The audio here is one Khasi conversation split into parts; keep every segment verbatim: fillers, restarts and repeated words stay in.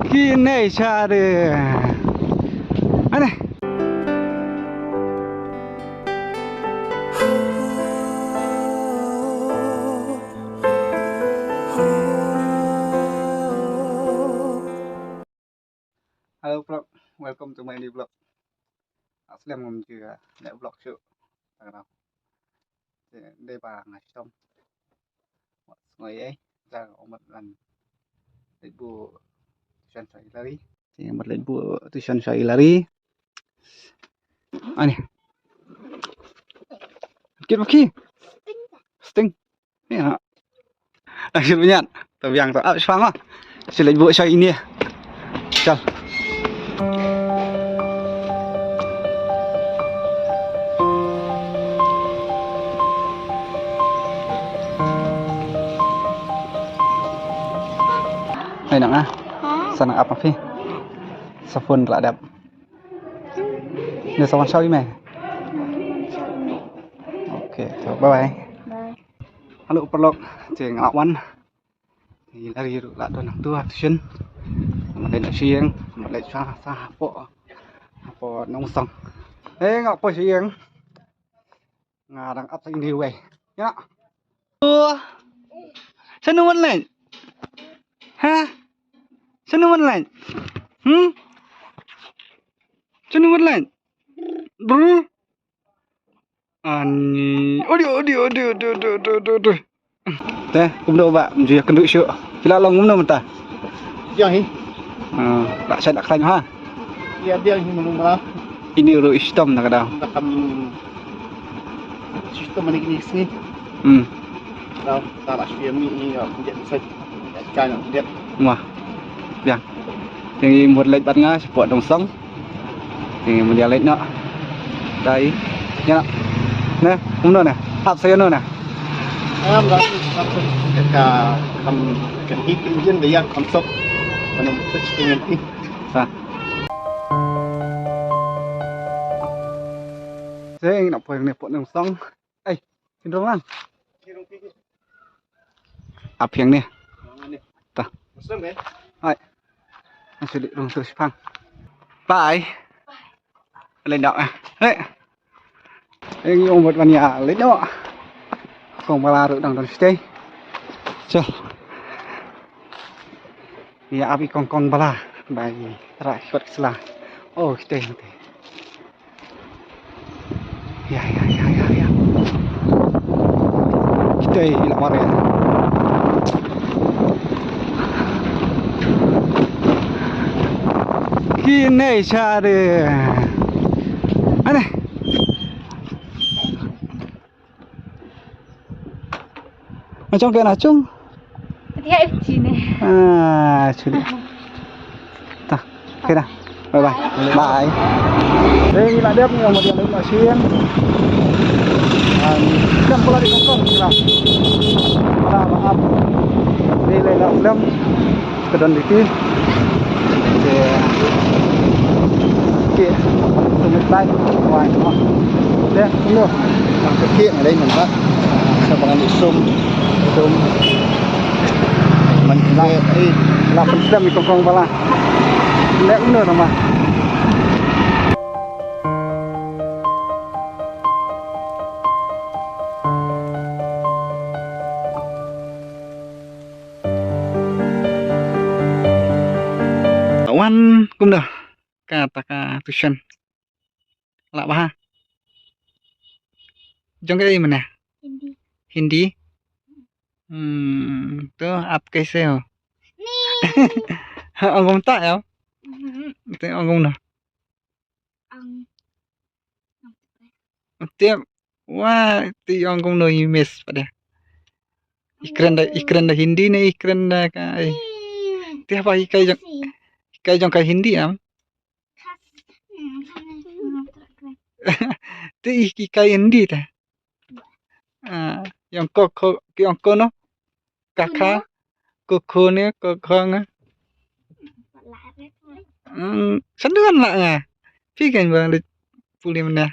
Ki nei cha de. Ane. Hello vlog, welcome to my new vlog. Ah, slem ngam ju, ah, leh vlog shuh. Tang na. Te dei ba nga shitom. Wat sngew ei, ja ong mat lan leit buh tuition sha i Lari. Te mat leit buh tuition sha i Lari. Ani. Kit ma ki. Sting. Ni na. Ang shu nyat. To biang to ap shwa ma. Shu leit buh sha ine. Chal. Hai nang ah. Sa nang ap ma phi. Sa phone la dep. Ni sa wan shaw i me. Okay, to bye bye. Bye. Hello paralok, te nga la wan. Te i Lari ruh la don hangtu ha tuition. Nga leit na sha ïing, nga leit sha, sha hapoh, hapoh Nongsong. Eh, nga hapoh sha ïing. Nga dang ap sa ine wei. Ïa. Oh. Shano wan leit? Ha? Shano wan leit? Hmm? Shano wan leit? Brr. Ani, odi, odi, odi. Te, kumno ba, mju ïa kynduh shuh. Phi la long kumno mynta? Biang hi. Ah, la shait la khlaiñ ha. Ïa biang hi mynta. Ini ruh i shitom na ka daw. Ynda kam shitom mane kine ki sngi. Hmm. Daw, ta la shu ïa mih ïa ka jait sait. Ka jait ka jait. Wah. Biang. Te ngi mut leit bad nga shapoh Nongsong. Te ngi mut ïa leit noh. Dei. Ïa noh. Ne, kumno ne? Ap sa ïano ne? Em, dah, ap sa ka kam kan hi kin jin da ïa kam sok. Kan um sik kin hi. Sa. Te ngi na poi ne poi Nongsong. Ai, kin rong lang. Ap hiang ne. Ta. Hai. Nang shu leit rung tu shipang. Bye. Leit noh, eh. Hei. Ïa ngi ong bad ban ïa leit noh. Kong Bala ruh dang don shatei. Chal. Ïa ap i kong Kong Bala. Bai. Ra shot sla. Oh, shatei, shatei. Ïa, ïa, ïa, ïa, ïa. Kita i la mar ïa. Kine sha de. Ane. Nga chong ke na chong. Dia F G ne. Ah, chuli. Ta, okay dah. Bye bye. Bye. Dei ngi la dep ngi ong ba dei la sien. An kam pula di kongkong ngi la. Pula ba ap. Dei la la ulam. Ka don dei ti. Te. Ke. Sum tai. Wai no. Te, no. Ka ke ngai dei man ba. Sa ba ngan sum. Sum. Man la, eh, la pen sem i kongkong bala. Lek no nama. Wan kumno kata ka tuition. Lah bha. Jong ka ei mane? Hindi. Hindi? Hmm, to aap kaise ho? Ni. Ong kumta ïa. Mhm. To ong kumno? Ang. Te wa ti ong kumno i miss pat de. I kren da, i kren da Hindi ne i kren da ka ei. Te haba hikai jong, hikai jong ka Hindi am. Te i, hikai Hindi te. Ah, ong ko ko, ki ong ko no. Ka kha. Ko ko ne, ko ko nga. Hmm, sendirian lah nga. Pi kan ba lit puli mena.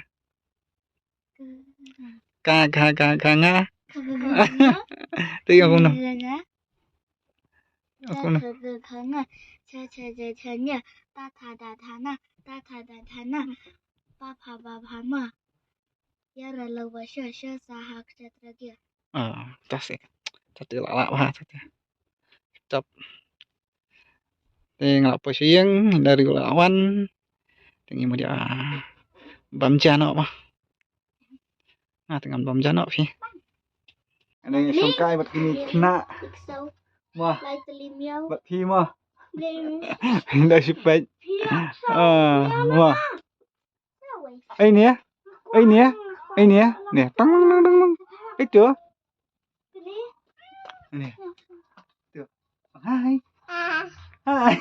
Ka, ka, ka, ka nga. Te ong kumno. Ong kumno. cha cha ja cha nya, ta tha da tha na, ta tha da tha na, pa pha ba pha ma. Ya ra la wa sha sha sa ha kcha tra gia. Ah, ta se. Ta te la la ba ta te. Tap. Te nga la poi sha ïing, da ri la wan. Te ngi mut ïa bam ja noh ba. Nga te ngam bam ja noh phi. Ane ngi shong kai bad kine khynnah. Mo. Bad phi mo. Da shi peit. Ah, mo. Ai ne. Ai ne. Ai ne. Ne. Tang tang tang tang. Itu. Ne. Tu. Hai. Hai.